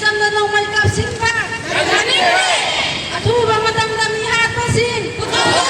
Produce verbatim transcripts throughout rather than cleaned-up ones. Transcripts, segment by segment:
ꯃꯇꯝꯗ ꯅꯣꯡꯃꯩ ꯀꯥꯞꯁꯤꯟꯕ ꯌꯥꯍꯟꯅꯤꯡꯗꯦ꯫ ꯑꯊꯨꯕ ꯃꯇꯝꯗ ꯃꯤꯍꯥꯠꯄꯁꯤꯡ ꯄꯨꯊꯣꯛꯑꯣ꯫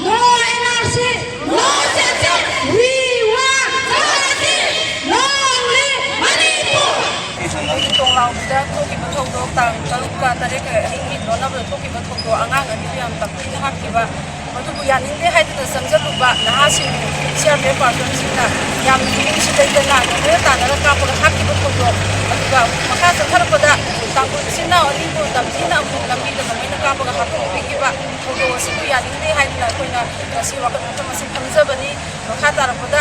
No N R C, no census, we want justice. Long live Manipur. ꯇꯣꯡꯂꯥꯎꯕꯤꯗ ꯊꯣꯛꯈꯤꯕ ꯊꯧꯗꯣꯛ, ꯇꯥꯡ ꯇꯔꯨꯛꯀ ꯇꯔꯦꯠꯀ ꯑꯍꯤꯡꯒꯤ ꯅꯣꯡꯅꯕꯗ ꯊꯣꯛꯈꯤꯕ ꯊꯧꯗꯣꯛ, ꯑꯉꯥꯡ ꯑꯅꯤꯗꯨ ꯌꯥꯝ ꯇꯝꯊꯤꯅ ꯍꯥꯠꯈꯤꯕ, ꯃꯗꯨꯕꯨ ꯌꯥꯅꯤꯡꯗꯦ ꯍꯥꯏꯗꯨꯅ ꯆꯪꯁꯤꯜꯂꯨꯕ ꯅꯍꯥꯁꯤꯡꯕꯨ C R P F personnelꯁꯤꯡꯅ ꯌꯥꯝꯅ ꯃꯤꯅꯨꯡꯁꯤ ꯂꯩꯇꯅ ꯅꯣꯡꯃꯩꯅ ꯇꯥꯟꯅꯔ ꯀꯥꯞꯄꯒ ꯍꯥꯠꯈꯤꯕ ꯊꯧꯗꯣꯛ, ꯑꯗꯨꯒ ꯃꯈꯥ ꯆꯠꯊꯔꯛꯄꯗ ꯇꯥꯡꯈꯨꯜ ꯏꯆꯤꯟ ꯏꯅꯥꯎ ꯑꯅꯤꯕꯨ ꯇꯝꯊꯤꯅ ꯑꯃꯨꯛ ꯂꯝꯕꯤꯗ ꯅꯣꯡꯃꯩꯅ ꯀꯥꯞꯄꯒ ꯍꯥꯠꯇꯣꯛꯄꯤꯈꯤꯕ ꯊꯧꯗꯣꯛ ꯑꯁꯤꯕꯨ ꯌꯥꯅꯤꯡꯗꯦ ꯍꯥꯏꯗꯨꯅ ꯑꯩꯈꯣꯏꯅ ꯉꯁꯤ ꯋꯥꯀꯠ ꯃꯐꯝ ꯑꯁꯤ ꯐꯝꯖꯕꯅꯤ꯫ ꯃꯈꯥ ꯇꯥꯔꯛꯄꯗ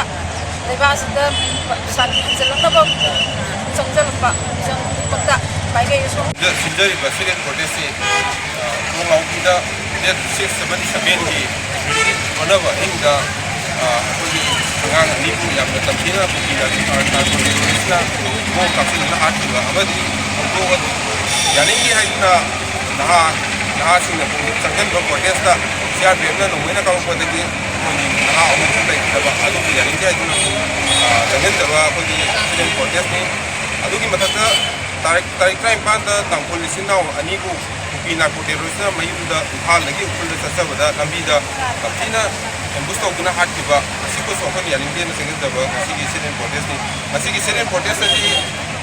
ꯂꯩꯕꯥꯛ ꯑꯁꯤꯗ ꯁꯥꯟꯇꯤ ꯍꯟꯖꯤꯜꯂꯛꯅꯕ ꯆꯪꯁꯤꯜꯂꯛꯄ ꯈꯨꯗꯤꯡꯃꯛꯇ ꯄꯥꯏꯒꯩ ꯑꯁꯣꯝ ꯁꯤꯗ ꯁꯤꯟꯖꯔꯤꯕ sit-in protestꯁꯤ, ꯑ, ꯈꯣꯡꯂꯥꯎꯕꯤꯗ date six seven sevenꯒꯤ ꯍꯣꯠꯅꯕ ꯑꯍꯤꯡꯗ, ꯑ, ꯑꯩꯈꯣꯏꯒꯤ ꯑꯉꯥꯡ ꯑꯅꯤꯕꯨ ꯌꯥꯝꯅ ꯇꯝꯊꯤꯅ ꯀꯨꯀꯤ ꯅꯥꯔꯀꯣ ꯇꯦꯔꯣꯔꯤꯁꯅ ꯕꯣꯝ ꯀꯥꯞꯁꯤꯟꯗꯨꯅ ꯍꯥꯠꯈꯤꯕ ꯑꯃꯗꯤ ꯊꯧꯗꯣꯛ ꯑꯗꯨ ꯌꯥꯅꯤꯡꯗꯦ ꯍꯥꯏꯗꯨꯅ ꯅꯍꯥ, ꯅꯍꯥꯁꯤꯡꯅ ꯄꯨꯛꯅꯤꯡ ꯆꯪꯁꯤꯟꯕ protestꯇ C R P Fꯅ ꯅꯣꯡꯃꯩꯅ ꯀꯥꯞꯂꯛꯄꯗꯒꯤ ꯑꯩꯈꯣꯏꯒꯤ ꯅꯍꯥ ꯑꯍꯨꯝꯁꯨ ꯂꯩꯈꯤꯗꯕ ꯑꯗꯨꯕꯨ ꯌꯥꯅꯤꯡꯗꯦ ꯍꯥꯏꯗꯨꯅ, ꯑ, ꯆꯪꯁꯤꯟꯖꯕ ꯑꯩꯈꯣꯏꯒꯤ sit-in protestꯅꯤ꯫ ꯑꯗꯨꯒꯤ ꯃꯊꯛꯇ ꯇꯥꯔꯤꯛ, ꯇꯥꯔꯤꯛ ꯇꯔꯥꯅꯤꯄꯥꯟꯗ ꯇꯥꯡꯈꯨꯜ ꯏꯆꯤꯟ ꯏꯅꯥꯎ ꯑꯅꯤꯕꯨ ꯀꯨꯀꯤ ꯅꯥꯔꯀꯣ ꯇꯦꯔꯣꯔꯤꯁꯅ ꯃꯌꯨꯝꯗ ꯏꯝꯐꯥꯜꯗꯒꯤ ꯎꯈ꯭ꯔꯨꯜꯗ ꯆꯠꯆꯕꯗ ꯂꯝꯕꯤꯗ ꯇꯝꯊꯤꯅ ambush ꯇꯧꯗꯨꯅ ꯍꯥꯠꯈꯤꯕ, ꯑꯁꯤꯕꯨꯁꯨ ꯑꯩꯈꯣꯏꯅ ꯌꯥꯅꯤꯡꯗꯦꯅ ꯆꯪꯁꯤꯟꯖꯕ ꯉꯁꯤꯒꯤ sit-in protestꯅꯤ꯫ ꯉꯁꯤꯒꯤ sit-in protest ꯑꯁꯤ,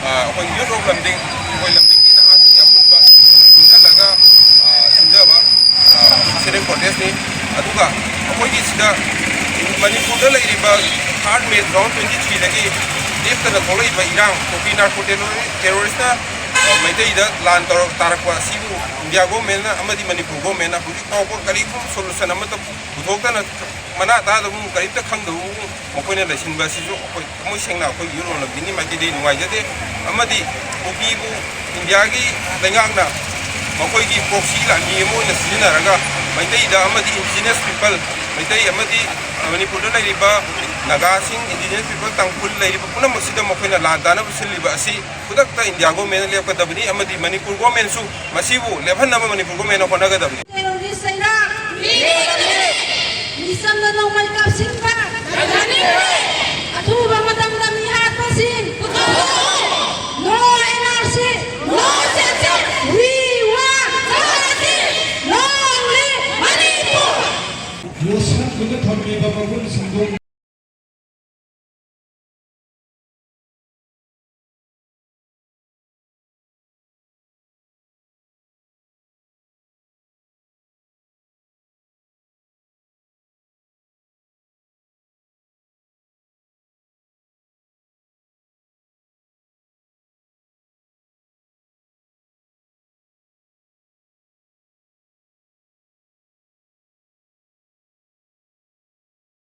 ꯑ, ꯑꯩꯈꯣꯏ Youth of ꯂꯝꯗꯤꯡ, ꯑꯩꯈꯣꯏ ꯂꯝꯗꯤꯡꯒꯤ ꯅꯍꯥꯁꯤꯡꯒꯤ ꯑꯄꯨꯟꯕ ꯄꯨꯟꯁꯤꯜꯂꯒ, ꯑ, ꯁꯤꯟꯖꯕ, ꯑ, sit-in protestꯅꯤ꯫ ꯑꯗꯨꯒ ꯑꯩꯈꯣꯏꯒꯤ ꯁꯤꯗ ꯃꯅꯤꯄꯨꯔꯗ ꯂꯩꯔꯤꯕ third May two thousand twenty threeꯗꯒꯤ ꯂꯦꯞꯇꯅ ꯊꯣꯛꯂꯛꯏꯕ ꯏꯔꯥꯡ, ꯀꯨꯀꯤ ꯅꯥꯔꯀꯣ ꯇꯦꯔꯣꯔꯤ-, ꯇꯦꯔꯣꯔꯤꯁꯅ, ꯑ, ꯃꯩꯇꯩꯗ ꯂꯥꯟ ꯇꯧꯔ-, ꯇꯥꯔꯛꯄ ꯑꯁꯤꯕꯨ India governmentꯅ ꯑꯃꯗꯤ ꯃꯅꯤꯄꯨꯔ governmentꯅ ꯍꯧꯖꯤꯛ ꯐꯥꯎꯕ ꯀꯔꯤꯒꯨꯝꯕ solution ꯑꯃꯠꯇ ꯄꯨꯊꯣꯛꯇꯅ, ꯃꯅꯥ ꯇꯥꯗꯕꯒꯨꯝ, ꯀꯔꯤꯝꯇ ꯈꯪꯗꯕꯒꯨꯝ ꯃꯈꯣꯏꯅ ꯂꯩꯁꯤꯟꯕ ꯑꯁꯤꯁꯨ ꯑꯩꯈꯣꯏ ꯊꯃꯣꯏ ꯁꯦꯡꯅ ꯑꯩꯈꯣꯏ Youth of ꯂꯝꯗꯤꯡꯒꯤ ꯃꯥꯏꯀꯩꯗꯒꯤ ꯅꯨꯡꯉꯥꯏꯖꯗꯦ꯫ ꯑꯃꯗꯤ ꯀꯨꯀꯤꯕꯨ ꯏꯟꯗꯤꯌꯥꯒꯤ ꯂꯩꯉꯥꯛꯅ ꯃꯈꯣꯏꯒꯤ proxy ꯂꯥꯟꯃꯤ ꯑꯃ ꯑꯣꯏꯅ ꯁꯤꯖꯤꯟꯅꯔꯒ ꯃꯩꯇꯩꯗ ꯑꯃꯗꯤ indigenous people, ꯃꯩꯇꯩ ꯑꯃꯗꯤ ꯃꯅꯤꯄꯨꯔꯗ ꯂꯩꯔꯤꯕ ꯅꯥꯒꯥꯁꯤꯡ, indigenous people, ꯇꯥꯡꯈꯨꯜ ꯂꯩꯔꯤꯕ ꯄꯨꯝꯅꯃꯛꯁꯤꯗ ꯃꯈꯣꯏꯅ ꯂꯥꯟ ꯇꯥꯅꯕ ꯁꯤꯜꯂꯤꯕ ꯑꯁꯤ ꯈꯨꯗꯛꯇ India governmentꯅ ꯂꯦꯞꯀꯗꯕꯅꯤ ꯑꯃꯗꯤ ꯃꯅꯤꯄꯨꯔ governmentꯁꯨ ꯃꯁꯤꯕꯨ ꯂꯦꯞꯍꯟꯅꯕ ꯃꯅꯤꯄꯨꯔ governmentꯅ ꯍꯣꯠꯅꯒꯗꯕꯅꯤ꯫ Terrorist ꯂꯩꯉꯥꯛ ꯃꯤꯆꯝꯗ ꯅꯣꯡꯃꯩ ꯀꯥꯞꯁꯤꯟꯕ ꯑꯊꯨꯕ ꯃꯇꯝ